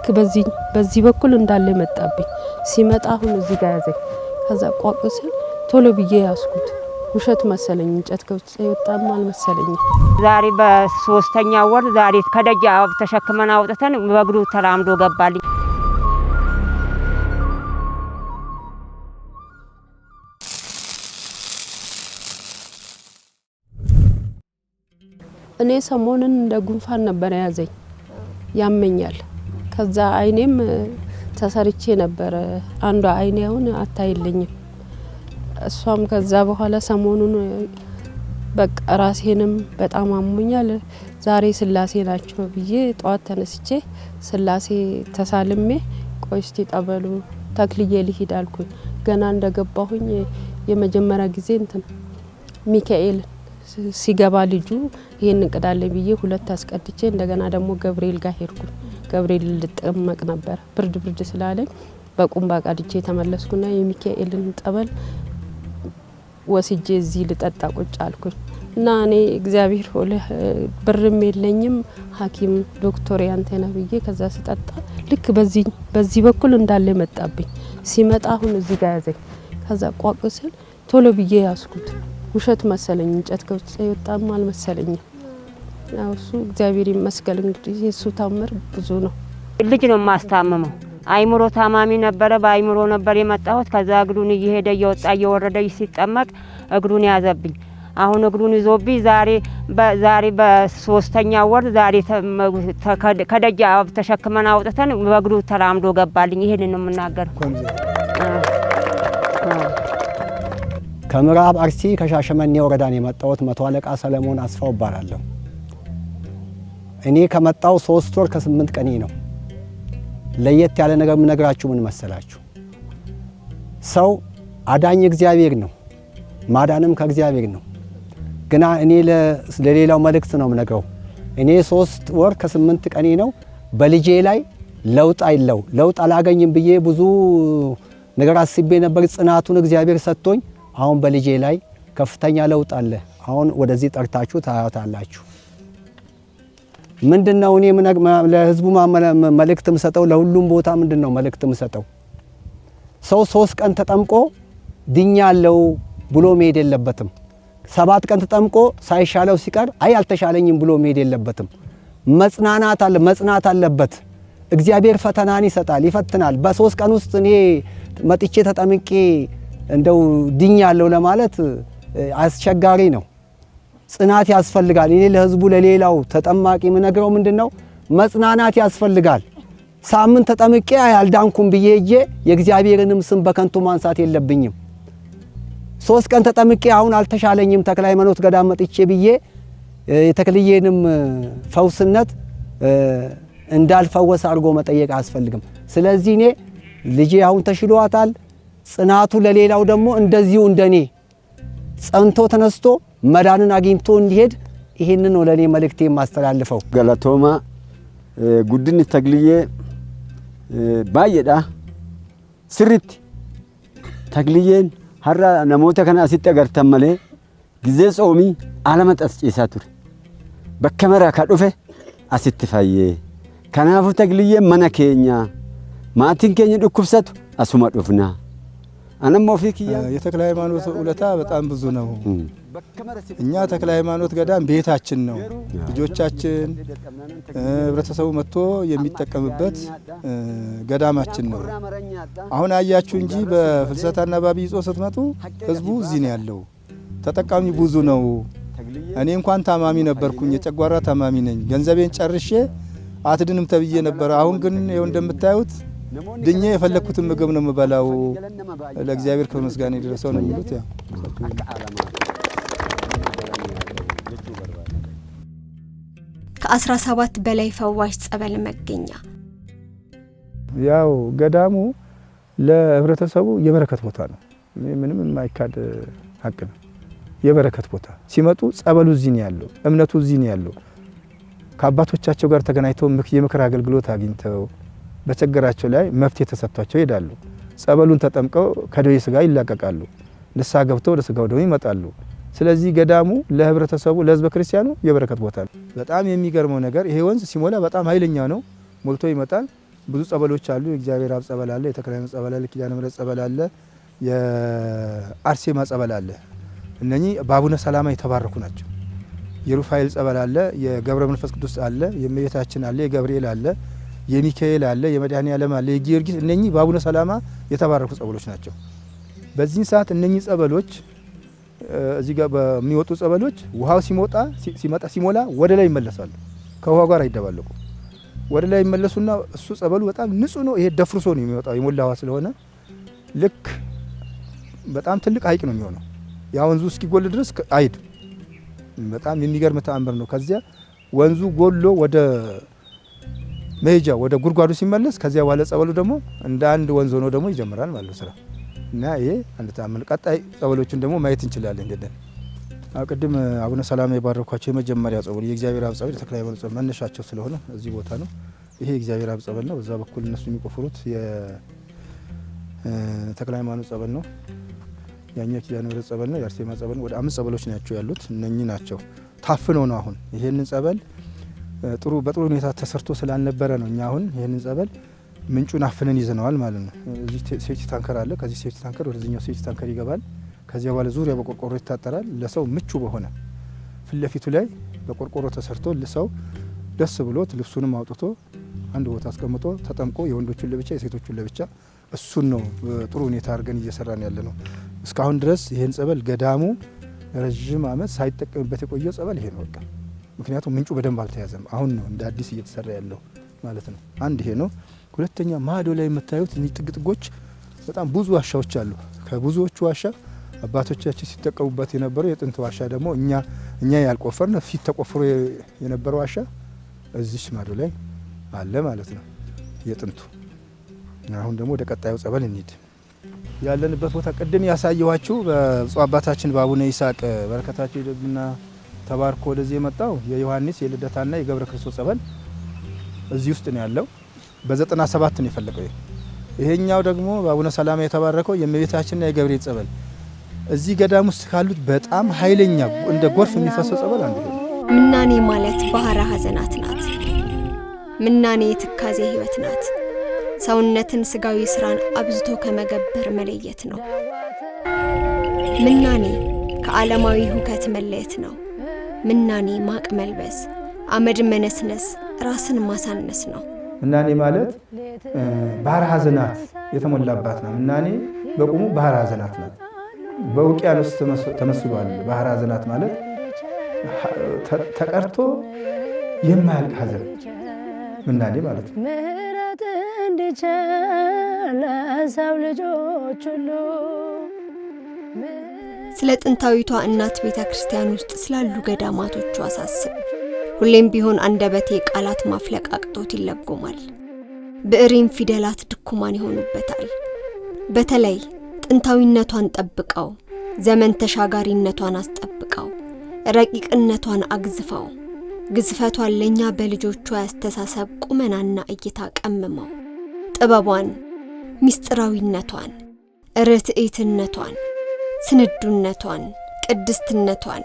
ልክ በዚህ በኩል እንዳለ መጣብኝ። ሲመጣ አሁን እዚህ ጋር ያዘኝ። ከዛ ቋቅ ስል ቶሎ ብዬ ያዝኩት። ውሸት መሰለኝ፣ እንጨት ከውስጥ የወጣም አልመሰለኝም። ዛሬ በሶስተኛ ወር ዛሬ ከደጅ ተሸክመን አውጥተን በእግሩ ተራምዶ ገባልኝ። እኔ ሰሞኑን እንደ ጉንፋን ነበር የያዘኝ፣ ያመኛል። ከዛ አይኔም ተሰርቼ ነበረ። አንዷ አይኔ አሁን አታይልኝም። እሷም ከዛ በኋላ ሰሞኑን በቃ ራሴንም በጣም አሞኛል። ዛሬ ስላሴ ናቸው ብዬ ጠዋት ተነስቼ ስላሴ ተሳልሜ ቆይ እስቲ ጠበሉ ተክልዬ ልሂድ አልኩኝ። ገና እንደገባሁኝ የመጀመሪያ ጊዜ እንትን ሚካኤል ሲገባ ልጁ ይሄን እንቅዳለን ብዬ ሁለት አስቀድቼ እንደገና ደግሞ ገብርኤል ጋር ሄድኩኝ። ገብርኤል ልጠመቅ ነበር፣ ብርድ ብርድ ስላለኝ በቁምባ ቀድቼ ተመለስኩና የሚካኤልን ጠበል ወስጄ እዚህ ልጠጣ ቁጭ አልኩኝ። እና እኔ እግዚአብሔር ሆይ ብርም የለኝም ሐኪም ዶክተር ያንተ ነህ ብዬ ከዛ ስጠጣ ልክ በዚህ በኩል እንዳለ መጣብኝ። ሲመጣ አሁን እዚህ ጋር ያዘኝ። ከዛ ቋቅ ስል ቶሎ ብዬ ያዝኩት። ውሸት መሰለኝ፣ እንጨት ከውስጥ የወጣም አልመሰለኝም። ያው እሱ እግዚአብሔር ይመስገን፣ እንግዲህ የእሱ ታምር ብዙ ነው። ልጅ ነው የማስታምመው። አይምሮ ታማሚ ነበረ። በአይምሮ ነበር የመጣሁት። ከዛ እግሩን እየሄደ እየወጣ እየወረደ ሲጠመቅ እግሩን ያዘብኝ። አሁን እግሩን ይዞብኝ ዛሬ በሶስተኛ ወር ዛሬ ከደጅ ተሸክመን አውጥተን በእግሩ ተራምዶ ገባልኝ። ይሄንን ነው የምናገረው። ከምዕራብ አርሲ ከሻሸመኔ ወረዳ ነው የመጣሁት። መቶ አለቃ ሰለሞን አስፋው እባላለሁ። እኔ ከመጣው 3 ወር ከ8 ቀኔ ነው። ለየት ያለ ነገር የምነግራችሁ ምን መሰላችሁ? ሰው አዳኝ እግዚአብሔር ነው፣ ማዳንም ከእግዚአብሔር ነው። ግና እኔ ለሌላው መልእክት ነው የምነግረው። እኔ 3 ወር ከ8 ቀኔ ነው። በልጄ ላይ ለውጥ አይለው ለውጥ አላገኝም ብዬ ብዙ ነገር አስቤ ነበር። ጽናቱን እግዚአብሔር ሰጥቶኝ አሁን በልጄ ላይ ከፍተኛ ለውጥ አለ። አሁን ወደዚህ ጠርታችሁ ታያታላችሁ። ምንድነው እኔ ለህዝቡ መልእክት የምሰጠው? ለሁሉም ቦታ ምንድነው መልእክት የምሰጠው? ሰው 3 ቀን ተጠምቆ ድኛለሁ ብሎ መሄድ የለበትም። 7 ቀን ተጠምቆ ሳይሻለው ሲቀር አይ አልተሻለኝም ብሎ መሄድ የለበትም። መጽናናት አለ መጽናት አለበት። እግዚአብሔር ፈተናን ይሰጣል፣ ይፈትናል። በ3 ቀን ውስጥ እኔ መጥቼ ተጠምቄ እንደው ድኛለሁ ለማለት አስቸጋሪ ነው። ጽናት ያስፈልጋል። እኔ ለህዝቡ ለሌላው ተጠማቂ የምነግረው ምንድነው? መጽናናት ያስፈልጋል። ሳምንት ተጠምቄ አይ አልዳንኩም ብዬ ሄጄ የእግዚአብሔርንም ስም በከንቱ ማንሳት የለብኝም። 3 ቀን ተጠምቄ አሁን አልተሻለኝም ተክለ ሃይማኖት ገዳም መጥቼ ብዬ የተክልዬንም ፈውስነት እንዳልፈወስ አድርጎ መጠየቅ አያስፈልግም። ስለዚህ እኔ ልጄ አሁን ተሽሏታል። ጽናቱ ለሌላው ደግሞ እንደዚሁ እንደኔ ጸንቶ ተነስቶ መዳንን አግኝቶ እንዲሄድ ይሄንን ነው ለኔ መልእክቴ የማስተላልፈው። ገለቶማ ጉድን ተግልዬ ባየዳ ስሪት ተግልዬን ሀራ namoota kana asitti agartan malee ጊዜ ጾሚ አለመጠስ ጭሳ ture bakka maraa ka dhufe asitti fayyee kanaafuu tagliyyeen mana keenya maatiin keenya dhukkubsatu asuma dhufna anammoo ofii kiyya የተክለ ሃይማኖት ውለታ በጣም ብዙ ነው። እኛ ተክለ ሃይማኖት ገዳም ቤታችን ነው። ልጆቻችን ህብረተሰቡ መጥቶ የሚጠቀምበት ገዳማችን ነው። አሁን አያችሁ እንጂ በፍልሰታና በዐቢይ ጾም ስትመጡ ህዝቡ እዚህ ነው ያለው። ተጠቃሚ ብዙ ነው። እኔ እንኳን ታማሚ ነበርኩኝ፣ የጨጓራ ታማሚ ነኝ። ገንዘቤን ጨርሼ አትድንም ተብዬ ነበር። አሁን ግን ይኸው እንደምታዩት ድኜ የፈለኩትን ምግብ ነው የምበላው። ለእግዚአብሔር ክብር ምስጋና ይድረሰው ነው የሚሉት። ያው ከ17 በላይ ፈዋሽ ጸበል መገኛ። ያው ገዳሙ ለህብረተሰቡ የበረከት ቦታ ነው። ምንም የማይካድ ሀቅ ነው። የበረከት ቦታ ሲመጡ ጸበሉ እዚህ ነው ያለው፣ እምነቱ እዚህ ነው ያለው። ከአባቶቻቸው ጋር ተገናኝተው የምክር አገልግሎት አግኝተው በቸገራቸው ላይ መፍትሄ ተሰጥቷቸው ይሄዳሉ። ጸበሉን ተጠምቀው ከደዌ ስጋ ይላቀቃሉ። ንስሐ ገብተው ወደ ስጋው ደሙ ይመጣሉ። ስለዚህ ገዳሙ ለህብረተሰቡ ለህዝበ ክርስቲያኑ የበረከት ቦታ ነው። በጣም የሚገርመው ነገር ይሄ ወንዝ ሲሞላ በጣም ኃይለኛ ነው፣ ሞልቶ ይመጣል። ብዙ ጸበሎች አሉ። የእግዚአብሔር አብ ጸበል አለ፣ የተክለ ሃይማኖት ጸበል አለ፣ ኪዳነ ምሕረት ጸበል አለ፣ የአርሴማ ጸበል አለ። እነኚህ በአቡነ ሰላማ የተባረኩ ናቸው። የሩፋኤል ጸበል አለ፣ የገብረ መንፈስ ቅዱስ አለ፣ የእመቤታችን አለ፣ የገብርኤል አለ፣ የሚካኤል አለ፣ የመድኃኔ ዓለም አለ፣ የጊዮርጊስ። እነኚህ በአቡነ ሰላማ የተባረኩ ጸበሎች ናቸው። በዚህን ሰዓት እነኚህ ጸበሎች እዚህ ጋር በሚወጡ ጸበሎች ውሃው ሲሞጣ ሲመጣ ሲሞላ ወደ ላይ ይመለሳሉ። ከውሃው ጋር አይደባለቁ። ወደ ላይ ይመለሱና እሱ ጸበሉ በጣም ንጹህ ነው። ይሄ ደፍርሶ ነው የሚወጣው የሞላ ውሃ ስለሆነ ልክ በጣም ትልቅ ሐይቅ ነው የሚሆነው። ያ ወንዙ እስኪጎል ድረስ አይድ በጣም የሚገርም ተአምር ነው። ከዚያ ወንዙ ጎሎ ወደ መሄጃ ወደ ጉድጓዱ ሲመለስ ከዚያ በኋላ ጸበሉ ደግሞ እንደ አንድ ወንዝ ሆኖ ደግሞ ይጀምራል ማለት ነው ስራ። እና ይሄ አንድ ተአምር። ቀጣይ ጸበሎችን ደግሞ ማየት እንችላለን። እንግዲህ ቅድም አቡነ ሰላማ የባረኳቸው የመጀመሪያ ጸበል የእግዚአብሔር አብ ጸበል፣ የተክለ ሃይማኖት ጸበል መነሻቸው ስለሆነ እዚህ ቦታ ነው። ይሄ የእግዚአብሔር አብ ጸበል ነው። በዛ በኩል እነሱ የሚቆፍሩት የተክለ ሃይማኖት ጸበል ነው። ያኛው ኪዳነ ምሕረት ጸበል ነው። የአርሴማ ጸበል ነው። ወደ 5 ጸበሎች ናቸው ያሉት። እነኚህ ናቸው ታፍነው ነው። አሁን ይሄንን ጸበል ጥሩ በጥሩ ሁኔታ ተሰርቶ ስላልነበረ ነው እኛ አሁን ይሄንን ጸበል ምንጩን አፍነን ይዘነዋል ማለት ነው። እዚህ safety tanker አለ። ከዚህ safety tanker ወደዚህኛው safety tanker ይገባል። ከዚያ በኋላ ዙሪያ በቆርቆሮ ይታጠራል። ለሰው ምቹ በሆነ ፊት ለፊቱ ላይ በቆርቆሮ ተሰርቶ ለሰው ደስ ብሎት ልብሱንም አውጥቶ አንድ ቦታ አስቀምጦ ተጠምቆ የወንዶቹን ለብቻ የሴቶቹን ለብቻ እሱን ነው ጥሩ ሁኔታ አድርገን እየሰራን ያለነው። እስካሁን ድረስ ይሄን ጸበል ገዳሙ ረጅም ዓመት ሳይጠቀምበት የቆየው ጸበል ይሄ ነው በቃ። ምክንያቱም ምንጩ በደንብ አልተያዘም። አሁን ነው እንደ አዲስ እየተሰራ ያለው ማለት ነው። አንድ ይሄ ነው። ሁለተኛ ማዶ ላይ የምታዩት እነዚህ ጥግጥጎች በጣም ብዙ ዋሻዎች አሉ። ከብዙዎቹ ዋሻ አባቶቻችን ሲጠቀሙበት የነበረው የጥንት ዋሻ ደግሞ እኛ ያልቆፈርን ፊት ተቆፍሮ የነበረው ዋሻ እዚች ማዶ ላይ አለ ማለት ነው የጥንቱ። አሁን ደግሞ ወደ ቀጣዩ ጸበል እንሂድ። ያለንበት ቦታ ቅድም ያሳየኋችሁ በብፁዕ አባታችን በአቡነ ይስሐቅ በረከታቸው ይደግና ተባርኮ ወደዚህ የመጣው የዮሐንስ የልደታና የገብረ ክርስቶስ ጸበል እዚህ ውስጥ ነው ያለው። በ97 ነው የፈለቀው። ይሄኛው ደግሞ በአቡነ ሰላማ የተባረከው የእመቤታችንና የገብርኤል ጸበል እዚህ ገዳም ውስጥ ካሉት በጣም ኃይለኛ እንደ ጎርፍ የሚፈሰው ጸበል አንዱ ነው። ምናኔ ማለት ባህረ ሐዘናት ናት። ምናኔ የትካዜ ህይወት ናት። ሰውነትን ስጋዊ ስራን አብዝቶ ከመገበር መለየት ነው። ምናኔ ከዓለማዊ ሁከት መለየት ነው። ምናኔ ማቅ መልበስ፣ አመድ መነስነስ፣ ራስን ማሳነስ ነው። ምናኔ ማለት ባህረ ሐዘናት የተሞላባት ነው። ምናኔ በቁሙ ባህረ ሐዘናት ናት። በውቅያኖስ ተመስሏል። ባህረ ሐዘናት ማለት ተቀርቶ የማያልቅ ሐዘን ምናኔ ማለት ነው። ምህረት እንዲቸር ለሰው ልጆች ሁሉ። ስለ ጥንታዊቷ እናት ቤተክርስቲያን ውስጥ ስላሉ ገዳማቶቿ ሳስብ ሁሌም ቢሆን አንደበቴ ቃላት ማፍለቅ አቅቶት ይለጎማል። ብዕሬም ፊደላት ድኩማን ይሆኑበታል። በተለይ ጥንታዊነቷን ጠብቀው፣ ዘመን ተሻጋሪነቷን አስጠብቀው፣ ረቂቅነቷን አግዝፈው፣ ግዝፈቷን ለኛ በልጆቿ ያስተሳሰብ ቁመናና እይታ ቀምመው፣ ጥበቧን፣ ምስጢራዊነቷን፣ ርትዕትነቷን፣ ስንዱነቷን፣ ቅድስትነቷን፣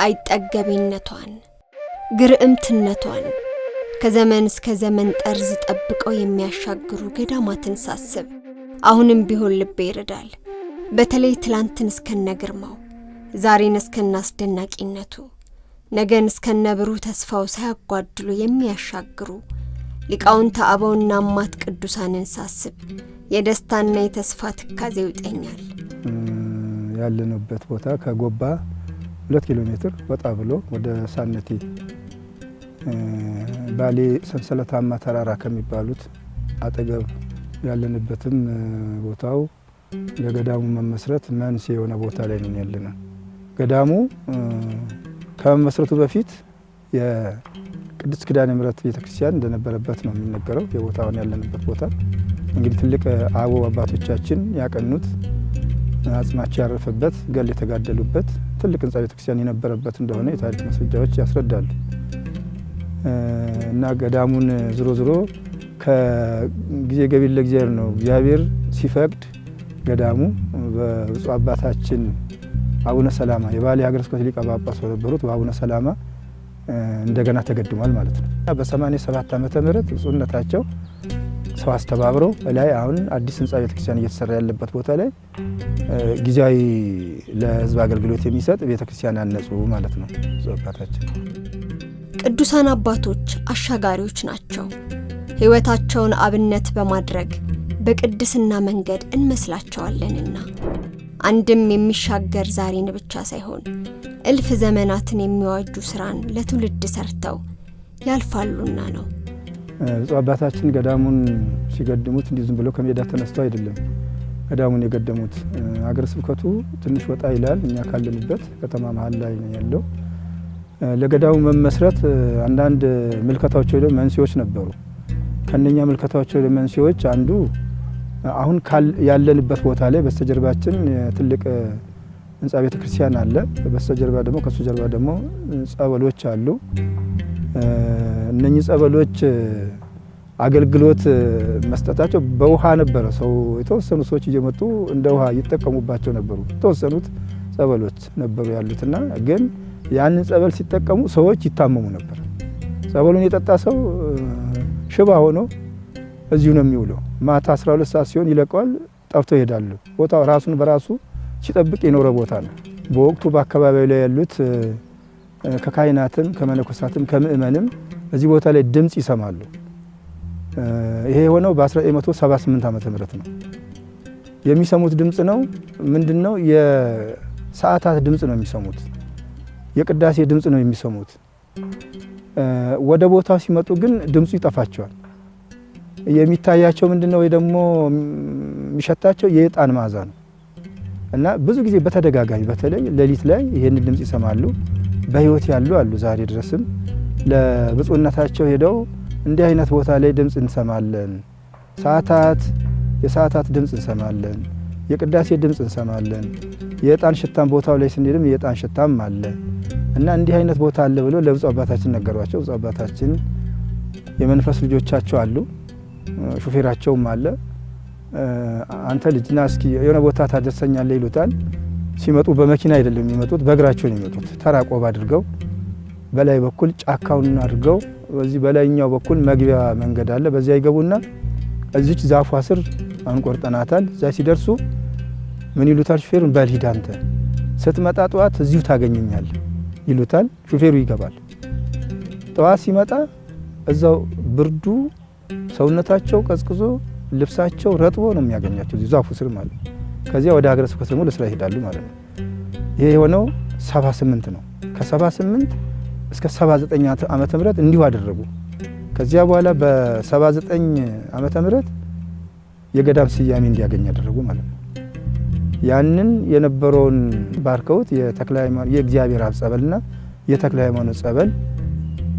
አይጠገቢነቷን፣ ግርእምትነቷን ከዘመን እስከ ዘመን ጠርዝ ጠብቀው የሚያሻግሩ ገዳማትን ሳስብ አሁንም ቢሆን ልቤ ይረዳል። በተለይ ትላንትን እስከነ ግርማው፣ ዛሬን እስከነ አስደናቂነቱ፣ ነገን እስከነ ብሩህ ተስፋው ሳያጓድሉ የሚያሻግሩ ሊቃውንተ አበውና አማት ቅዱሳንን ሳስብ የደስታና የተስፋ ትካዜ ይውጠኛል። ያለንበት ቦታ ከጎባ 2 ኪሎ ሜትር ወጣ ብሎ ወደ ሳነቴ ባሌ ሰንሰለታማ ተራራ ከሚባሉት አጠገብ ያለንበትም ቦታው ለገዳሙ መመስረት መንስኤ የሆነ ቦታ ላይ ነው ያለነው። ገዳሙ ከመመስረቱ በፊት የቅድስት ኪዳነ ምሕረት ቤተክርስቲያን እንደነበረበት ነው የሚነገረው። የቦታውን ያለንበት ቦታ እንግዲህ ትልቅ አበው አባቶቻችን ያቀኑት አጽማቸው ያረፈበት ገል የተጋደሉበት ትልቅ ህንጻ ቤተክርስቲያን የነበረበት እንደሆነ የታሪክ ማስረጃዎች ያስረዳሉ። እና ገዳሙን ዝሮ ዝሮ ከጊዜ ገቢር ለእግዚአብሔር ነው። እግዚአብሔር ሲፈቅድ ገዳሙ በብፁዕ አባታችን አቡነ ሰላማ የባሌ ሀገረ ስብከት ሊቀ ጳጳስ በነበሩት በአቡነ ሰላማ እንደገና ተገድሟል ማለት ነው። በ87 ዓመተ ምህረት ብፁዕነታቸው ሰው አስተባብረው ላይ አሁን አዲስ ህንጻ ቤተክርስቲያን እየተሰራ ያለበት ቦታ ላይ ጊዜያዊ ለህዝብ አገልግሎት የሚሰጥ ቤተክርስቲያን ያነጹ ማለት ነው ብፁዕ አባታችን። ቅዱሳን አባቶች አሻጋሪዎች ናቸው። ሕይወታቸውን አብነት በማድረግ በቅድስና መንገድ እንመስላቸዋለንና አንድም የሚሻገር ዛሬን ብቻ ሳይሆን እልፍ ዘመናትን የሚዋጁ ስራን ለትውልድ ሰርተው ያልፋሉና ነው። ብፁዕ አባታችን ገዳሙን ሲገድሙት እንዲህ ዝም ብሎ ከሜዳ ተነስተው አይደለም ገዳሙን የገደሙት። ሀገረ ስብከቱ ትንሽ ወጣ ይላል፣ እኛ ካለንበት ከተማ መሀል ላይ ነው ያለው። ለገዳሙ መመስረት አንዳንድ ምልከታዎች ወይ መንስኤዎች ነበሩ። ከነኛ ምልከታዎች ወይ መንስኤዎች አንዱ አሁን ያለንበት ቦታ ላይ በስተጀርባችን ትልቅ ህንጻ ቤተክርስቲያን አለ። በስተጀርባ ደግሞ ከሱ ጀርባ ደግሞ ጸበሎች አሉ። እነኚህ ጸበሎች አገልግሎት መስጠታቸው በውሃ ነበረ። ሰው የተወሰኑ ሰዎች እየመጡ እንደ ውሃ ይጠቀሙባቸው ነበሩ። የተወሰኑት ጸበሎች ነበሩ ያሉትና ግን ያንን ጸበል ሲጠቀሙ ሰዎች ይታመሙ ነበር። ጸበሉን የጠጣ ሰው ሽባ ሆኖ እዚሁ ነው የሚውለው። ማታ 12 ሰዓት ሲሆን ይለቀዋል፣ ጠፍቶ ይሄዳሉ። ቦታው ራሱን በራሱ ሲጠብቅ የኖረ ቦታ ነው። በወቅቱ በአካባቢው ላይ ያሉት ከካህናትም ከመነኮሳትም ከምእመንም እዚህ ቦታ ላይ ድምጽ ይሰማሉ። ይሄ የሆነው በ1978 ዓመተ ምህረት ነው። የሚሰሙት ድምጽ ነው ምንድነው? የሰዓታት ድምጽ ነው የሚሰሙት። የቅዳሴ ድምጽ ነው የሚሰሙት። ወደ ቦታው ሲመጡ ግን ድምጹ ይጠፋቸዋል። የሚታያቸው ምንድነው ወይ ደግሞ የሚሸታቸው የዕጣን መዓዛ ነው። እና ብዙ ጊዜ በተደጋጋሚ በተለይ ሌሊት ላይ ይሄንን ድምጽ ይሰማሉ። በህይወት ያሉ አሉ ዛሬ ድረስም ለብፁዕነታቸው ሄደው እንዲህ አይነት ቦታ ላይ ድምጽ እንሰማለን፣ ሰዓታት የሰዓታት ድምጽ እንሰማለን፣ የቅዳሴ ድምጽ እንሰማለን፣ የዕጣን ሽታም ቦታው ላይ ስንሄድም የዕጣን ሽታም አለ እና እንዲህ አይነት ቦታ አለ ብሎ ለብፁዕ አባታችን ነገሯቸው። ብፁዕ አባታችን የመንፈስ ልጆቻቸው አሉ፣ ሹፌራቸውም አለ። አንተ ልጅና እስኪ የሆነ ቦታ ታደርሰኛለህ ይሉታል። ሲመጡ በመኪና አይደለም የሚመጡት፣ በእግራቸው ነው የሚመጡት። ተራ ቆብ አድርገው በላይ በኩል ጫካውን አድርገው በዚህ በላይኛው በኩል መግቢያ መንገድ አለ። በዚያ ይገቡና እዚች ዛፏ ስር አንቆርጠናታል። እዛ ሲደርሱ ምን ይሉታል ሹፌሩን፣ በል ሂድ አንተ ስትመጣ ጠዋት እዚሁ ታገኘኛለህ ይሉታል። ሹፌሩ ይገባል። ጠዋት ሲመጣ እዛው ብርዱ ሰውነታቸው ቀዝቅዞ ልብሳቸው ረጥቦ ነው የሚያገኛቸው እዚሁ ዛፉ ስር ማለት ነው። ከዚያ ወደ ሀገረ ስብከት ደግሞ ለስራ ይሄዳሉ ማለት ነው። ይሄ የሆነው 78 ነው። ከ78 እስከ 79 ዓመተ ምህረት እንዲሁ አደረጉ። ከዚያ በኋላ በ79 ዓመተ ምህረት የገዳም ስያሜ እንዲያገኝ አደረጉ ማለት ነው። ያንን የነበረውን ባርከውት የተክለ ሃይማኖት የእግዚአብሔር አብ ጸበልና የተክለ ሃይማኖት ጸበል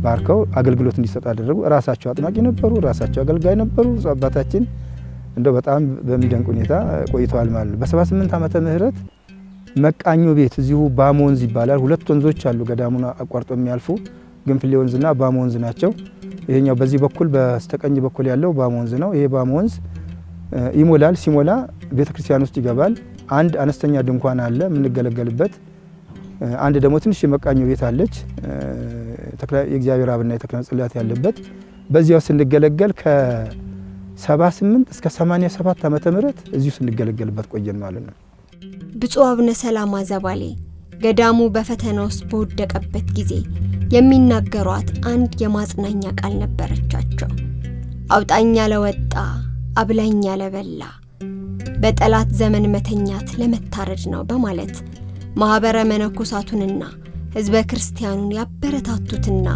ባርከው አገልግሎት እንዲሰጥ አደረጉ። ራሳቸው አጥማቂ ነበሩ፣ ራሳቸው አገልጋይ ነበሩ። ብፁዕ አባታችን እንደው በጣም በሚደንቅ ሁኔታ ቆይተዋል ማለት ነው። በ78 ዓመተ ምህረት መቃኞ ቤት እዚሁ ባሞ ወንዝ ይባላል። ሁለት ወንዞች አሉ ገዳሙን አቋርጦ የሚያልፉ ግንፍሌ ወንዝና ባሞ ወንዝ ናቸው። ይሄኛው በዚህ በኩል በስተቀኝ በኩል ያለው ባሞ ወንዝ ነው። ይሄ ባሞ ወንዝ ይሞላል። ሲሞላ ቤተክርስቲያን ውስጥ ይገባል። አንድ አነስተኛ ድንኳን አለ የምንገለገልበት። አንድ ደግሞ ትንሽ የመቃኞ ቤት አለች የእግዚአብሔር አብና የተክለ ጽላት ያለበት። በዚያው ስንገለገል ከ78 እስከ 87 ዓመተ ምህረት እዚሁ ስንገለገልበት ቆየን ማለት ነው። ብፁዕ አቡነ ሰላማ ዘባሌ ገዳሙ በፈተና ውስጥ በወደቀበት ጊዜ የሚናገሯት አንድ የማጽናኛ ቃል ነበረቻቸው። አውጣኛ ለወጣ አብላኛ ለበላ በጠላት ዘመን መተኛት ለመታረድ ነው በማለት ማህበረ መነኮሳቱንና ህዝበ ክርስቲያኑን ያበረታቱትና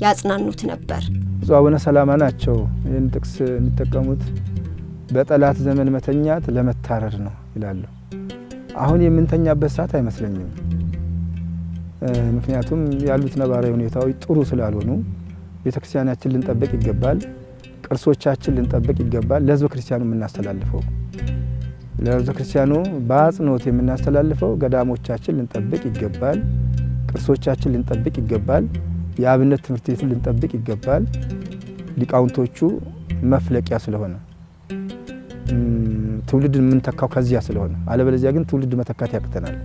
ያጽናኑት ነበር። ብፁዕ አቡነ ሰላማ ናቸው ይህን ጥቅስ የሚጠቀሙት። በጠላት ዘመን መተኛት ለመታረድ ነው ይላሉ። አሁን የምንተኛበት ሰዓት አይመስለኝም። ምክንያቱም ያሉት ነባራዊ ሁኔታዎች ጥሩ ስላልሆኑ ቤተክርስቲያናችን ልንጠብቅ ይገባል። ቅርሶቻችን ልንጠብቅ ይገባል። ለህዝበ ክርስቲያኑ የምናስተላልፈው ለህዝበ ክርስቲያኑ በአጽንኦት የምናስተላልፈው ገዳሞቻችን ልንጠብቅ ይገባል። ቅርሶቻችን ልንጠብቅ ይገባል። የአብነት ትምህርት ቤትን ልንጠብቅ ይገባል። ሊቃውንቶቹ መፍለቂያ ስለሆነ ትውልድን የምንተካው ከዚያ ስለሆነ፣ አለበለዚያ ግን ትውልድ መተካት ያቅተናል።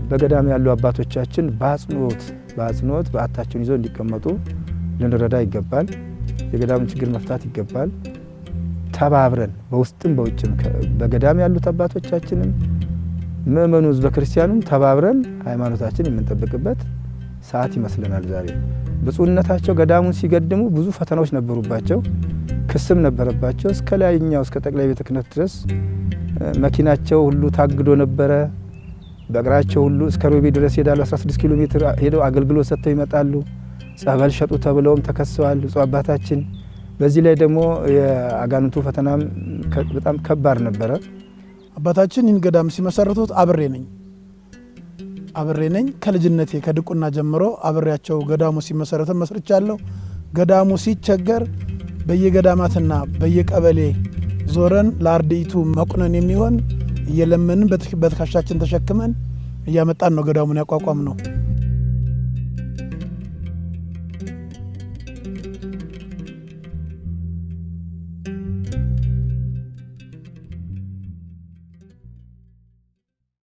በገዳም ያሉ አባቶቻችን በአጽንኦት በአታቸውን ይዘው እንዲቀመጡ ልንረዳ ይገባል። የገዳሙን ችግር መፍታት ይገባል። ተባብረን በውስጥም በውጭም በገዳም ያሉት አባቶቻችንም ምእመኑ ህዝበ ክርስቲያኑም ተባብረን ሃይማኖታችን የምንጠብቅበት ሰዓት ይመስለናል። ዛሬ ብፁዕነታቸው ገዳሙን ሲገድሙ ብዙ ፈተናዎች ነበሩባቸው፣ ክስም ነበረባቸው። እስከ ላይኛው እስከ ጠቅላይ ቤተ ክህነት ድረስ መኪናቸው ሁሉ ታግዶ ነበረ። በእግራቸው ሁሉ እስከ ሮቤ ድረስ ይሄዳሉ። 16 ኪሎ ሜትር ሄደው አገልግሎት ሰጥተው ይመጣሉ። ጸበል ሸጡ ተብለውም ተከሰዋል ብፁዕ አባታችን። በዚህ ላይ ደግሞ የአጋንንቱ ፈተናም በጣም ከባድ ነበረ። አባታችን ይህን ገዳም ሲመሰርቱት አብሬ ነኝ አብሬ ነኝ። ከልጅነቴ ከድቁና ጀምሮ አብሬያቸው ገዳሙ ሲመሰረተ መስርቻለሁ። ገዳሙ ሲቸገር በየገዳማትና በየቀበሌ ዞረን ለአርድእቱ መቁነን የሚሆን እየለመንን በትከሻችን ተሸክመን እያመጣን ነው ገዳሙን ያቋቋም ነው።